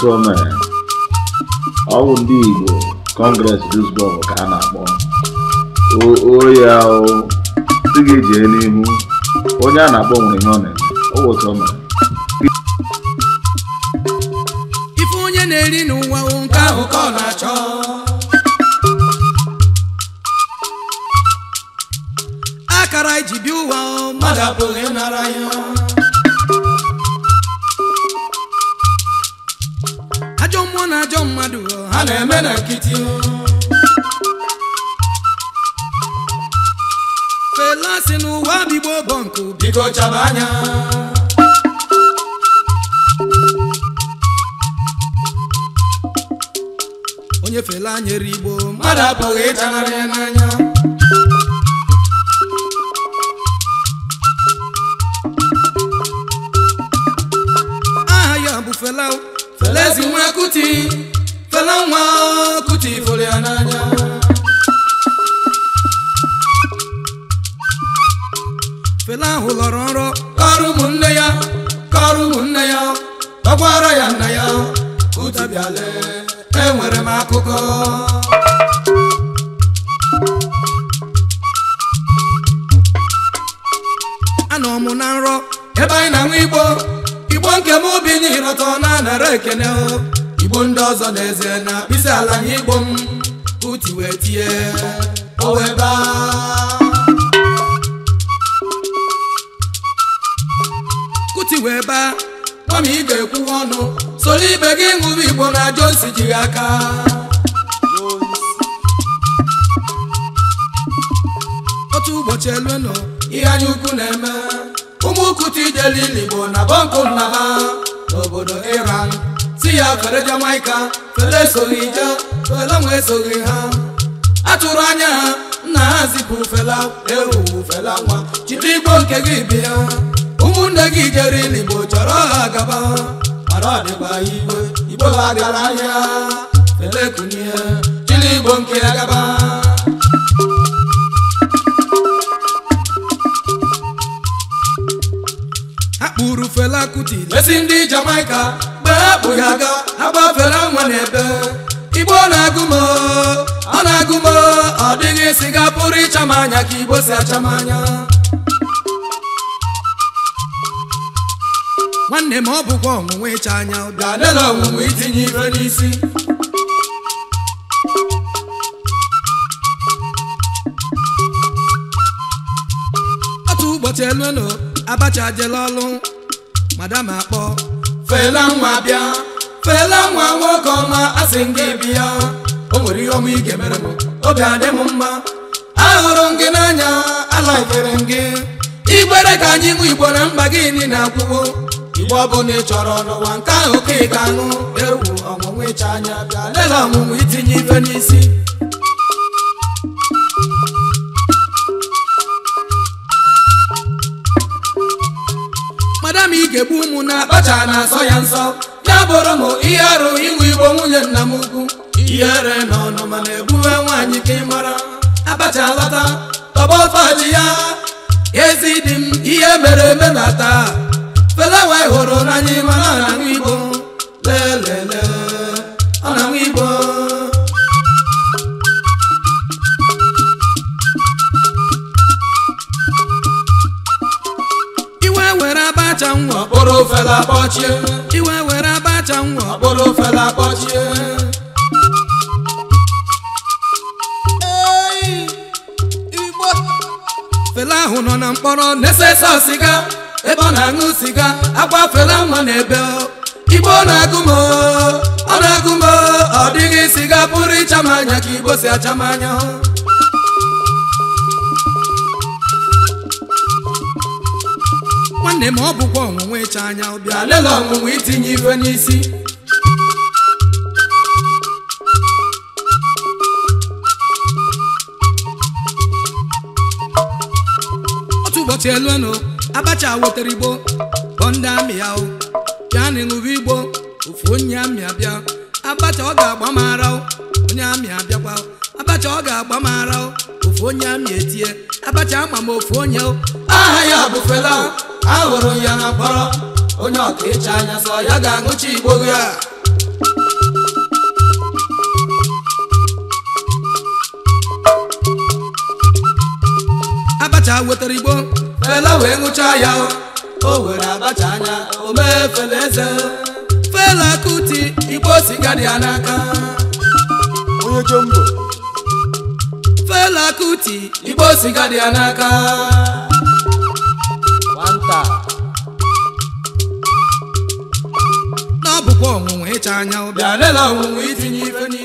Otu o mere ọ bụ ndị Igbo Congress Duisburg ka a na-akpọ o ya o sị gị jee n'ihu onye a na-akpọ nwere ihe ọ na-eme ọ bụ otu o mere. Ife onye na-eri n'ụwa nke ahụ ka ọ na-achọ. Akara iji bịa ụwa mmadụ apụghị ịnara ya. Ajọ mmụọ na ajọ mmadụ ha na-eme na nkịtị. Fela si n'ụwa bigbo bọnkụ biko chaba anya. Onye Fela nyere Igbo mmadụ apụghị ịchanarị ya n'anya. Aha ya bụ Fela, Fela ezi nwa Kuti, Fela nwa Kuti fụrụ ya n'anya. Fela ahụ lọrọ nrọ kọrọ ụmụnne ya, kọrọ ụmụnne ya, kọkwara ya nna ya. Kuti bịale, enwere m akụkọ. Anọ m na nrọ ebe anyị na-aṅụ igbo, igbo nke m obi n'ịrọtọ na-anara ekene o. Igbo ndị ọzọ n'ezie na mkpịsị ala na igbo m. Kuti wee tie o wee baa. Kuti wee baa, mama ị ga-ekwuwe ọnụ soro ibe gị ṅụrụ igbo na Jones jiri aka. Otu ụbọchị elueno ihe anya ukwu na-eme ụmụ Kuti jere Igbo na bọnkụ nna ha n'obodo Iran si ya fere Jamaica. Fela esoghị je, Fela nwa esoghị ha. Atụrụ anya ha nna ha zipụ Fela, ewu Fela nwa chiri igbo nke gị bịa. Ụmụnne gị jere Igbo chọrọ ha gaba mara ọ dịkwa igwe igbo ha gara ahịa. Fela kunie chiri igbo nke ya gaba. Ha kpụrụ Fela Kuti lesi ndị Jamaica mgbe ha kpụghị aga ha gbafere nwa n'ebe. Igbo na-agụ m, ọ na-agụ m, ọ dịghị sịga pụrụ ịcha m anya ka igbo si acha m anya. Nwanne m ọ bụkwa ọnwụnwe ịcha anya bịa lela ọnwụnwe itinye ife n'isi. Otu ụbọchị elueno Abacha jele ọlụ, madam akpọ Fela nwa bịa, Fela nwa nwoke ọma asị m gị bịa. O nwere ihe ọma ị ga-emere m, obi adị m mma. Ahụrụ m gị n'anya, alaikere m gị. Igbere ka anyị ṅụ igbo na mba gị niile akwụkwọ. Igbo ọ bụla ị chọrọ n'ụwa nke ahụ ka ị ga-aṅụ. Ewu ọnwụnwe ịcha anya bịa lela ọnwụnwe itinye ife n'isi. Madam ị ga-egbu ụmụ na Abacha na-asọ ya nsọ. Ya bụrụ m ihe arụ ịṅụ igbo nwunye nna m ukwu. Ihere na ọnụma na-egbuwe nwaanyị ka ị mara. Abacha lọta tọgbọ faji ya. Ezi dị m ihe mere eme na taa. Fela nwa hụrụ n'anya mana ọ na-aṅụ igbo. Lelele ọ na-aṅụ igbo. Iwe were Abacha nwa ọkpụrụ Fela kpọchie. Iwe were Abacha nwa ọkpụrụ Fela kpọchie. Fela ahụ nọ na mkpọrọ na-ese sịga ebe ọ na-aṅụ sịga akwa Fela nwa n'ebe. Igbo na-agụ m, ọ na-agụ m, ọ dịghị sịga pụrụ ịcha m anya ka igbo si acha m anya. Nwanne m ọ bụkwa ọnwụnwe ịcha anya bịa lela ọnwụnwe itinye ife n'isi. Otu ụbọchị elueno Abacha wetere igbo kpọọ ndị amị ya o bịa n'ịṅụwa igbo. Ofu onye amị abịa, Abacha ọ ga-agba m ara o. Onye amị abịakwa, Abacha ọ ga-agba m ara o. Ofu onye amị etie, Abacha ama m ofu onye o. Aha ya bụ Fela, ahụrụ ya na mkpọrọ. Onye ọka ịcha anya sọ ya ga-aṅụchi igbo ya. Abacha wetara igbo Fela wee ṅụcha ya o were Abacha anya o mee Fela eze Fela Kuti igbo siga dị ya n'aka onye jombo Fela Kuti igbo siga dị ya n'aka nwata na ọ bụkwa ọnwụnwa ịcha anya bịa lela ọnwụnwa itinye ife n'ime.